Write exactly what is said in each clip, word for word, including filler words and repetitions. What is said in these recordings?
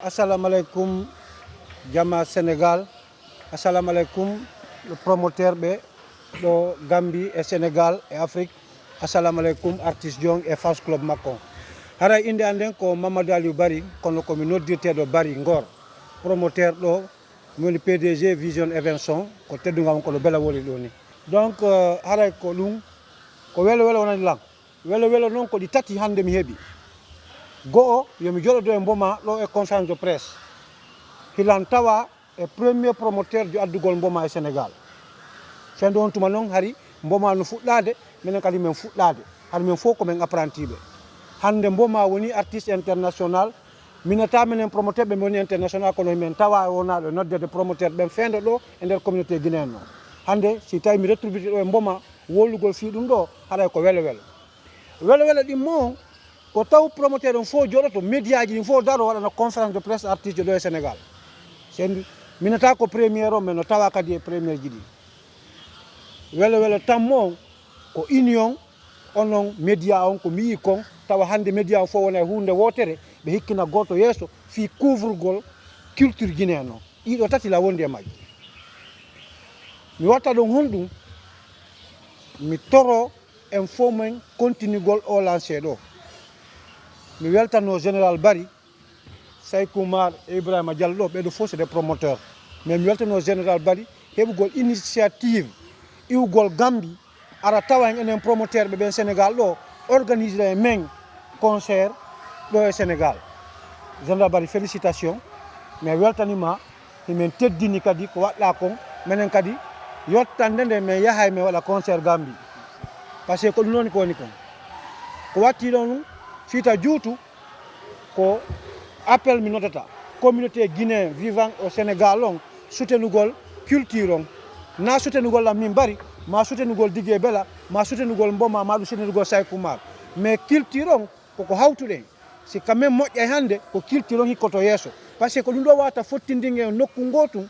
Assalamu alaikum, jama Sénégal. Assalamu alaikum, promoteur ɓe ɗo Gambie e Sénégal e Afrique. Assalamu alaikum, artiste jon e fans club makko. Haray innde an nden ko Mamadou Aliou Bari, kono ko mi noddirteeɗo Bari Ngor, promoteur ɗo, mi woni P D G Vision Events on, ko teddungal on ko ɗo Bela Woli ɗo ni. Donc, euh, haray ko ɗum, ko welo welo wonani lan. Welo welo noon ko ɗi tati hannde mi heɓi. Go'o, yo mi joɗodo e Mboma ɗo e conférence de presse. Hilan tawa e premier promoteur jo addugol Mboma e Sénégal. Sendo on tuma noon hari Mboma no fuɗɗaade, minen kadi min fuɗɗaade. Hari min fof ko min apprenti ɓe. Hannde Mboma woni artiste international. Minata minen promoteur ɓe woni international, kono min tawa e wonaaɓe noddede promoteur ɓen feendo ɗo e nder communauté guinéen o. Hannde si tawi mi retrouve ɗo e Mboma, wolugol fii ɗum ɗo, haray ko welo welo. Welo welo ɗimmo on, ko taw promoteur on fof joɗoto, média ji ɗin fof daro waɗana conférence de presse artiste ɗo e Sénégal. Sen minata ko première on, mais no tawa kadi e première ji ɗi. Welo welo tammo on, ko union, onon média on ko mi yii kon, tawa hannde média on fof wona e huunde wootere, ɓe hikkina gooto yeeso fii couvrugol culture guinéen on. Ɗiɗo tati la wondi e majji. Mi watta ɗon honɗum, mi toro en fof men continuegol o lancé ɗo. Mi weltano Général Bari, Saykou Mar e Ibrahima Diallo ɗo, ɓeɗo fof c'est des promoteurs. Mais mi weltano Général Bari, heɓugol initiative, iwgol Gambie, ara tawa en enen promoteur ɓe ɓen Sénégal ɗo, organiser e men concert ɗo e Sénégal. Général Bari, félicitation. Mi weltanima, himin teddini kadi ko waɗɗa kon, minen kadi yottande nde min yahay min waɗa concert Gambie. Parce que ko ɗum woni ko woni kon. Ko watti ɗon ɗum, fiita juutu, ko appel mi nodata communauté guinéen vivant au Sénégal on, soutenugol culture on. Na soutenugol am min Bari, ma soutenugol Didier Bela, ma soutenugol Mboma, ma ɗum soutenugol Saykou Mar. Mais culture on, koko hawtuɗen. Si quand même moƴƴay hannde, ko culture on hikkoto yeeso. Parce que ko ɗum ɗo wata fottindin en nokku ngootum,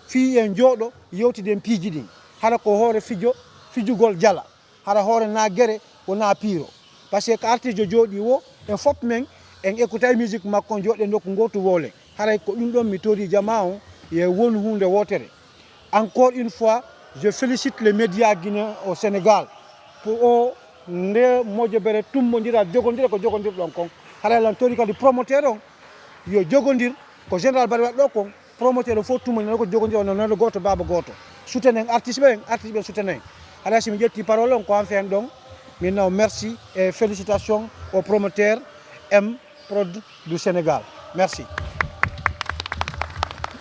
fii en jooɗo, yewtiden piiji ɗin. Hara ko hoore fijo, fijugol jala. Hara hoore na gere, wona piiro. Parce que ko artiste jooɗi wo, en fof men, en écoutay musique makko, jooɗen nokku ngootu woolen. Haray ko ɗum ɗon mi tori jama on, ye won huunde wootere. Encore une fois, je félicite les médias guinéens au Sénégal pour o nde mojobere, tummondira, jogondira ko jogondirɗon kon. Haray lan tori kadi promoteur on, yo jogondir ko Général Bari waɗi ɗo kon. Promoteur o fof tumani ko jogodir, on noon gooto, baaba gooto. Soutenen artiste ɓen, artiste ɓen soutenen. Haɗa si mi ƴetti parole on, ko an fen ɗon. Min naw merci et félicitations au promoteur M Prod du Sénégal. Merci.